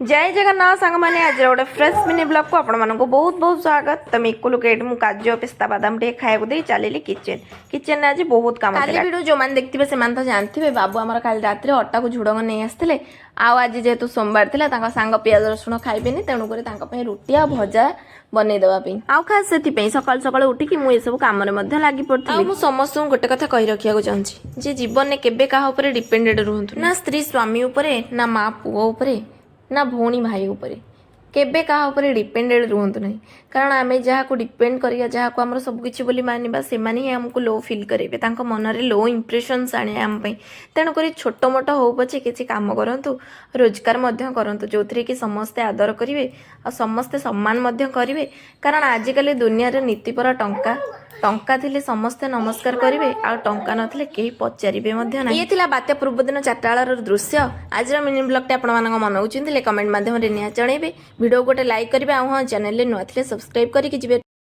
ଜୟ ଜଗନ୍ନାଥ ସାଙ୍ଗମାନେ, ଆଜିର ଗୋଟେ ଫ୍ରେଶ୍ ମିନି ବ୍ଲଗ୍କୁ ଆପଣମାନଙ୍କୁ ବହୁତ ବହୁତ ସ୍ୱାଗତ। ତ ମିକୁଲକୁ ଏଇଠି ମୁଁ କାଜୁ ଆଉ ପିସ୍ତା ବାଦାମ ଟିକେ ଖାଇବାକୁ ଦେଇ ଚାଲିଲି କିଚେନ୍। କିଚେନ୍ରେ ଆଜି ବହୁତ କାମ। କାଲି ଭିଡ଼ିଓ ଯେଉଁମାନେ ଦେଖିଥିବେ, ସେମାନେ ତ ଜାଣିଥିବେ, ବାବୁ ଆମର କାଲି ରାତିରେ ଅଟାକୁ ଝୁଡ଼ଙ୍ଗ ନେଇ ଆସିଥିଲେ। ଆଉ ଆଜି ଯେହେତୁ ସୋମବାର ଥିଲା, ତାଙ୍କ ସାଙ୍ଗ ପିଆଜ ରସୁଣ ଖାଇବେନି, ତେଣୁକରି ତାଙ୍କ ପାଇଁ ରୁଟି ଆଉ ଭଜା ବନେଇ ଦେବା ପାଇଁ ଆଉ ଖାସ୍ ସେଥିପାଇଁ ସକାଳୁ ସକାଳୁ ଉଠିକି ମୁଁ ଏସବୁ କାମରେ ମଧ୍ୟ ଲାଗି ପଡ଼ିଥିଲି। ଆଉ ମୁଁ ସମସ୍ତଙ୍କୁ ଗୋଟେ କଥା କହି ରଖିବାକୁ ଚାହୁଁଛି ଯେ ଜୀବନରେ କେବେ କାହା ଉପରେ ଡିପେଣ୍ଡେଡ୍ ରୁହନ୍ତୁ ନା, ସ୍ତ୍ରୀ ସ୍ୱାମୀ ଉପରେ ନା, ମା ପୁଅ ଉପରେ ନା, ଭଉଣୀ ଭାଇ ଉପରେ, କେବେ କାହା ଉପରେ ଡିପେଣ୍ଡେଡ୍ ରୁହନ୍ତୁ ନାହିଁ। କାରଣ ଆମେ ଯାହାକୁ ଡିପେଣ୍ଡ କରିବା, ଯାହାକୁ ଆମର ସବୁକିଛି ବୋଲି ମାନିବା, ସେମାନେ ହିଁ ଆମକୁ ଲୋ ଫିଲ୍ କରାଇବେ, ତାଙ୍କ ମନରେ ଲୋ ଇମ୍ପ୍ରେସନ୍ସ ଆଣିବେ ଆମ ପାଇଁ। ତେଣୁକରି ଛୋଟ ମୋଟ ହଉ ପଛେ କିଛି କାମ କରନ୍ତୁ, ରୋଜଗାର ମଧ୍ୟ କରନ୍ତୁ, ଯେଉଁଥିରେ କି ସମସ୍ତେ ଆଦର କରିବେ ଆଉ ସମସ୍ତେ ସମ୍ମାନ ମଧ୍ୟ କରିବେ। କାରଣ ଆଜିକାଲି ଦୁନିଆରେ ନୀତିପର ଟଙ୍କା। ଟଙ୍କା ଥିଲେ ସମସ୍ତେ ନମସ୍କାର କରିବେ ଆଉ ଟଙ୍କା ନଥିଲେ କେହି ପଚାରିବେ ମଧ୍ୟ ନାହିଁ। ଇଏ ଥିଲା ବାତ୍ୟା ପୂର୍ବ ଦିନ 4ଟା ବେଳର ଦୃଶ୍ୟ। ଆଜିର ମିନି ବ୍ଲଗ୍ଟି ଆପଣମାନଙ୍କ ମନକୁ ଛୁଇଁଥିଲେ କମେଣ୍ଟ ମାଧ୍ୟମରେ ନିହାତି ଜଣାଇବେ। ଭିଡ଼ିଓ ଗୋଟେ ଲାଇକ୍ କରିବେ ଆଉ ହଁ, ଚ୍ୟାନେଲରେ ନୂଆ ଥିଲେ ସବସ୍କ୍ରାଇବ୍ କରିକି ଯିବେ।